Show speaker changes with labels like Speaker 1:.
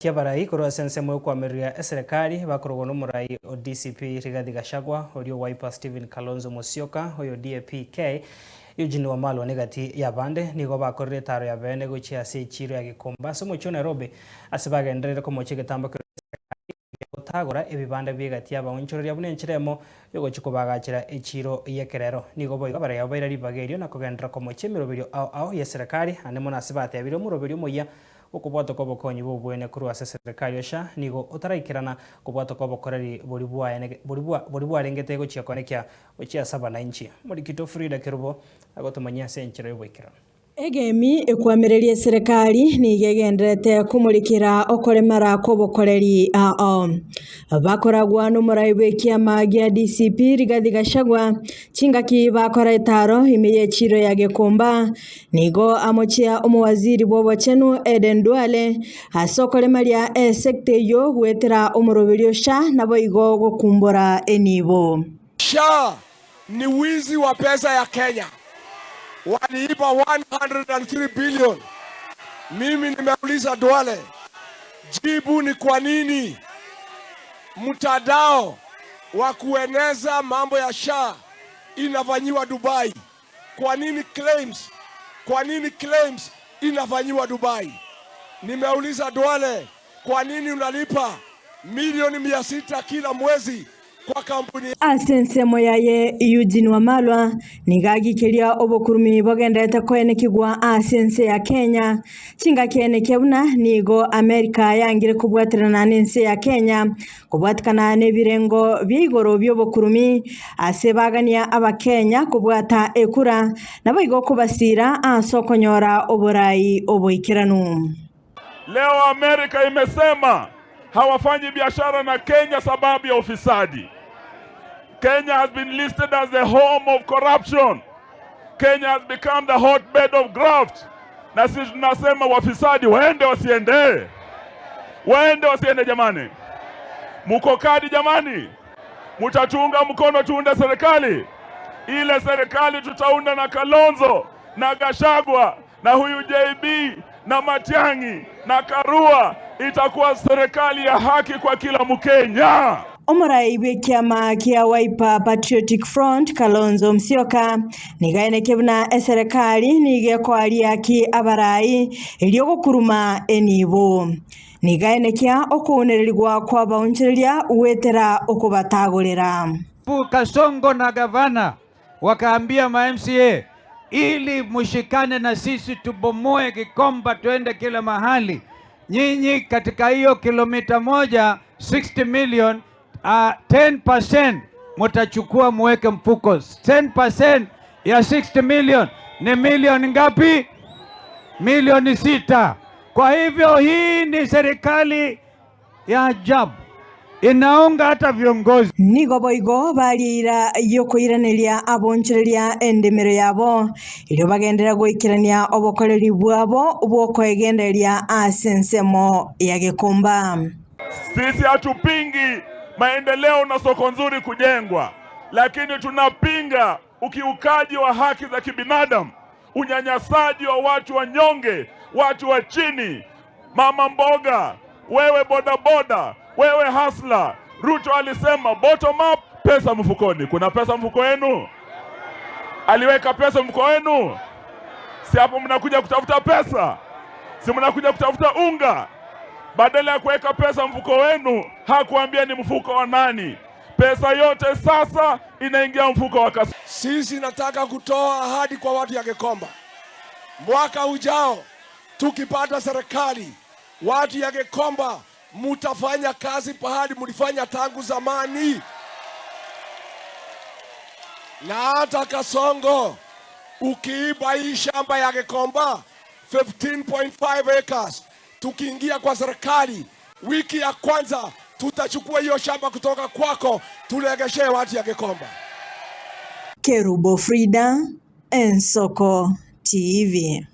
Speaker 1: Ki'abarai korwa ase ensemo y'okoamereria eserekari bakorogwa nomorai o DCP Rigathi Gachagua, oria o Wiper Stephen Kalonzo Musyoka, oyo DAP-K Eugene Wamalwa negati y'abande nigo bakorire etaro ya beene gochia ase echiiro ya Gikomba ase omochie o Nairobi ase bagenderere komocha egetambo keria eserekari gotagora ebibanda bi'egati y'abaonchoreria buna enchera emo y'ogochia kobagachera echiiro y'ekerero. Nigo boigo abarai abo baira ribaga erio na kogenderera komochia emeroberio ao ao y'eserekari ande mono ase batebirie omoroberio omoyia Okobwatwa kw'obokonyi bw'obwene korwa ase eserekari o SHA nigo otaraikerana kobwatwa kw'obokoreri boria bwaye boria bwarengete gochia koenekia gochia ase abanainchi. Omorikito Frida Kerubo agotomanyia ase enchera y'oboikeranu.
Speaker 2: Egemi ekwamereria eserekari nigo egendererete komorikera okoremara kw'obokoreri ao. Bakoragwa nomorai bw'ekiama gia DCP Rigathi Gachagua chingaki bakora etaro ime y'echiro ya Gikomba Nigo amochia omowaziri bw'obochenu Eden Duale ase okoremaria esecta eyio goetera omoroberio SHA naboigo gokumbora enibo.
Speaker 3: SHA ni wizi wa pesa ya Kenya, waliiba 103 billion. Mimi nimeuliza Duale, jibu ni kwa nini mtandao wa kueneza mambo ya SHA inafanyiwa Dubai? Kwa nini claims, kwa nini claims inafanyiwa Dubai? Nimeuliza Duale, kwa nini unalipa milioni 600 kila mwezi kwa kampuni?
Speaker 2: Ase ensemo yaye Eugene Wamalwa nigo agikeria obokurumi bogendererete koenekigwa ase ense ya Kenya, chingaki enekia buna nigo America yangire kobwaterana nense ya Kenya Kobwatikana nebirengo bia igoro bi'obokurumi ase bagania Abakenya kobwata ekura, naboigo kobasiira ase okonyora oborai oboikeranu.
Speaker 4: Leo Amerika imesema hawafanyi biashara na Kenya sababu ya ufisadi. Kenya has been listed as the home of corruption. Kenya has become the hotbed of graft. Na sisi tunasema wafisadi waende wasiende, waende wasiende. Jamani, muko kadi jamani, mutatunga mkono tuunde serikali ile. Serikali tutaunda na Kalonzo na Gachagua na huyu JB na Matiang'i na Karua, itakuwa serikali ya haki kwa kila Mkenya.
Speaker 2: Omorai bw'ekiama kia Wiper Patriotic Front Kalonzo Musyoka nigo aenekia buna eserekari nigo ekoaria ki abarai erio gokuruma enibo. Nigo aenekia okounererigwa kw'abaonchoreria goetera okobatagorera.
Speaker 5: Kasongo na gavana wakaambia ma MCA ili mushikane na sisi tubomoe Gikomba tuende kila mahali. Nyinyi katika hiyo kilomita moja 60 million, 10% mutachukua muweke mfuko. 10% ya 60 million ni milioni ngapi? Milioni 6. Kwa hivyo hii ni serikali ya ajabu inaunga hata viongozi.
Speaker 2: Nigo boigo barieira y'okoiraneria abonchoreria endemero yabo, erio bagenderere goikerania obokoreri bwabo bw'okoegendereria ase ensemo ya gekomba.
Speaker 4: Sisi hatupingi maendeleo na soko nzuri kujengwa, lakini tunapinga ukiukaji wa haki za kibinadamu, unyanyasaji wa watu wanyonge, watu wa chini, mama mboga, wewe bodaboda, wewe hasla. Ruto alisema bottom up, pesa mfukoni. Kuna pesa mfuko wenu? Aliweka pesa mfuko wenu? Si hapo mnakuja kutafuta pesa? Si mnakuja kutafuta unga? Badala ya kuweka pesa mfuko wenu, hakuambia ni mfuko wa nani. Pesa yote sasa inaingia mfuko wa Kasongo.
Speaker 3: Sisi nataka kutoa ahadi kwa watu ya Gikomba, mwaka ujao tukipata serikali, watu ya Gikomba mutafanya kazi pahali mulifanya tangu zamani. Na hata Kasongo ukiiba hii shamba ya Gikomba 15.5 acres, tukiingia kwa serikali wiki ya kwanza tutachukua hiyo shamba kutoka kwako tulegeshe watu ya Gikomba.
Speaker 2: Kerubo Frida, Ensoko TV.